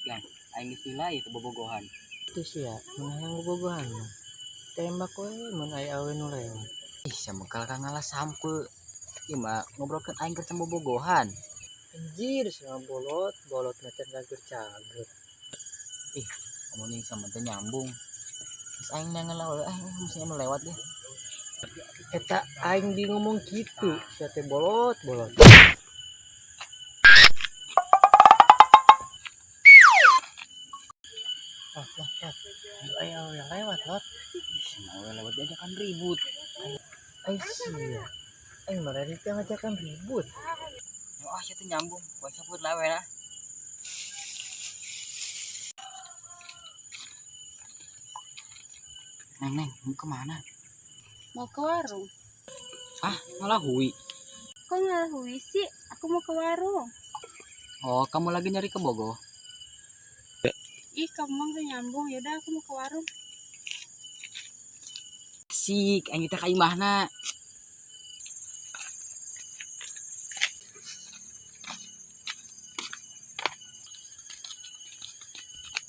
Gang, aing geus nilai teu bobogohan. Itu sia, mun hayang bobogohan mah. Tembak we mun aya awewe nu lewat. Ih, samekal ka ngalah sampe. Ieu mah ngobrolkeun aing keur bobogohan. Anjir, sia bolot, bolot macan cager-cager. Ih, ngomong jeung sama teh nyambung. Geus aing neangan lah we, ah mesti anu lewat deh. Eta aing di ngomong kitu, sia teh bolot, bolot. Lot, lot, lot. Ayo, ayo, lewat, lot. Ih, sama we lewat diajakan ribut. Ai sia. Aing mah dari teh ngajakan ribut. Yo ah sia teh nyambung, wae saput lah we lah. Neng, neng, mau kemana? Mau ke warung. Ah, ngalahui. Kok ngalahui sih? Aku mau ke warung. Oh, kamu lagi nyari ke Bogo? Ih, kamu mah nggak nyambung. Yaudah, aku mau ke warung. Asik, aing teh ka imahna.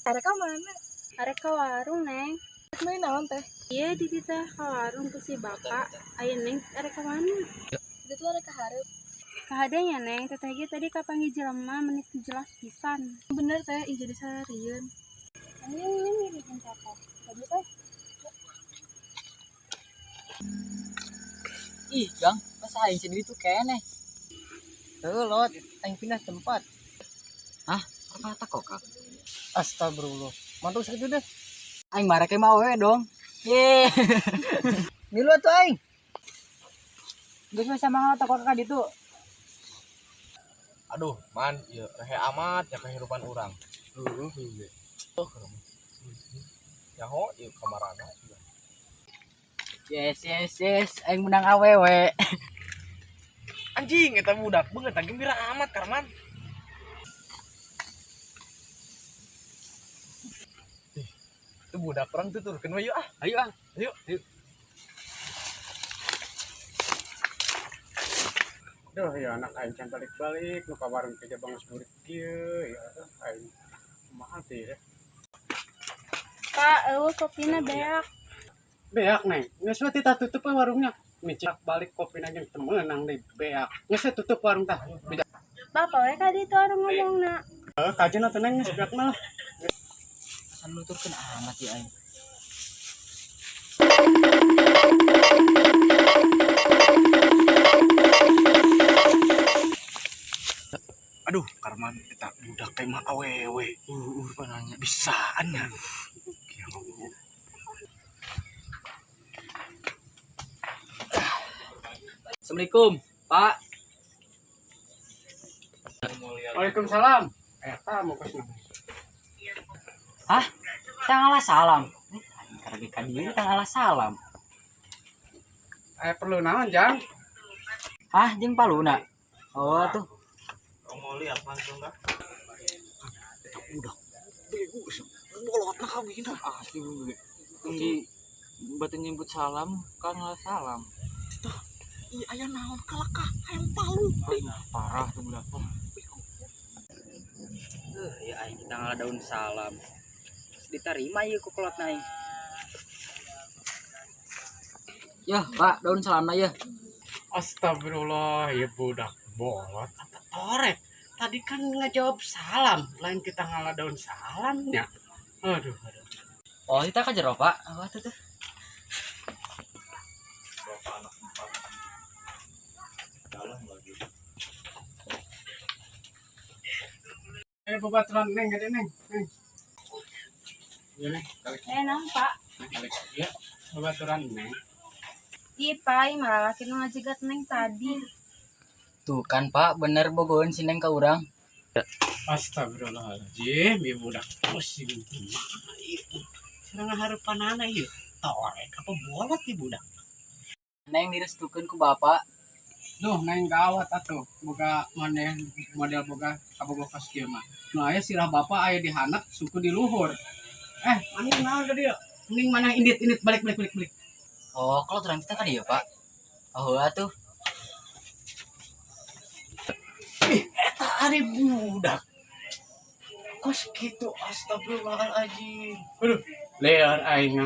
Arek ka mana? Arek ke warung, Neng. Arek meuli naon teh? Iya, di titah ke warung ke si bapak. Ayo, Neng, arek ka mana? Itu tuh arek ka hareup. Kahadenya, Neng. Teteh ge tadi kapanggih jelema menit jelas pisan. Bener teh, ih jadi sarieun. Ini ngirimin teteh. Tadi teh. Ih, Gang, masa aing sendiri tuh keneh. Heuh, lot, aing pindah tempat. Hah? Apa tak kokak? Astagfirullah. Mantu sakitu deh. Aing marah ke mau we dong. Ye. Milu atuh aing. Geus mah sama ngalah tak kokak ka ditu. Aduh, man, ieu rehe amat ya kehidupan urang. Heueuh, heueuh. Oh, nyaho ieu kamarana. Yes, yes, yes, aing menang awewe. Anjing, eta budak beungeut gembira amat Karman. Ih, itu budak orang tuturkeun we yuk ah. Ayo ah. Ayo, ayo. Duh, ya anak aing can balik-balik nu ka warung teh bangus burik kieu, ya aduh aing kumaha teh ya. Pak, eueuh kopina beak. Beak neng, geus we titah tutup we warungnya. Micak balik kopina jeung teu meunang deui beak. Geus we tutup warung tah. Bija. Bapak we ka ditu orang ngomongna. Heuh, kajeun atuh neng geus beak mah lah. Asa nuturkeun amat ya aing. Aduh, Karman eta budak teh mah awewe. Pananya. Bisaan ya. Assalamualaikum, Pak. Waalaikumsalam. Eta mau kesana. Hah? Tang ngalah salam. Aing karek ka dieu tang ngalah salam. Aya perlu naon, Jang? Hah, jeung paluna. Oh, tuh. Mau lihat langsung dah. Eta budak bego bolotna kawina. Asli gue. Di batu nyebut salam kan ngalah salam. Ih, aya naon kalakah hayang palu. Parah tuh budak. Ya aing kita ngalah daun salam. Terus diterima ieu ku kolot aing. Yah, Pak, daun salamna ya. Astagfirullah, ya budak bolot apa torek. Tadi kan ngejawab salam, lain kita ngalah daun salamnya. Aduh, aduh. Oh, kita ka jero, Pak. Apa tuh tuh? Bapak anak empat. Jalan lagi. Babaturan neng, gede neng, neng. Iya neng, balik, Eh, naon, Pak? neng, balik. Iya, babaturan neng. Ih, Pak, ih, malah laki nu ngajegat Neng tadi. Tuh kan, Pak, bener bogoheun si Neng ka urang. Astagfirullahaladzim, ieu budak pusing kumaha ieu. Sareng hareupanana ieu. Torek apa bolot ieu budak. Neng direstukeun ku bapak. Duh, neng gawat atuh. Boga maneh model boga kabogoh kos kieu mah. Nu aya sirah bapak aya di handap, suku di luhur. Maneh naon ka dieu? Mending maneh indit-indit balik balik balik balik. Oh, kalau terang kita kan iya, Pak. Oh, atuh. Ih, eta ari budak. Kos kitu, astagfirullahaladzim. Aduh, lieur aing.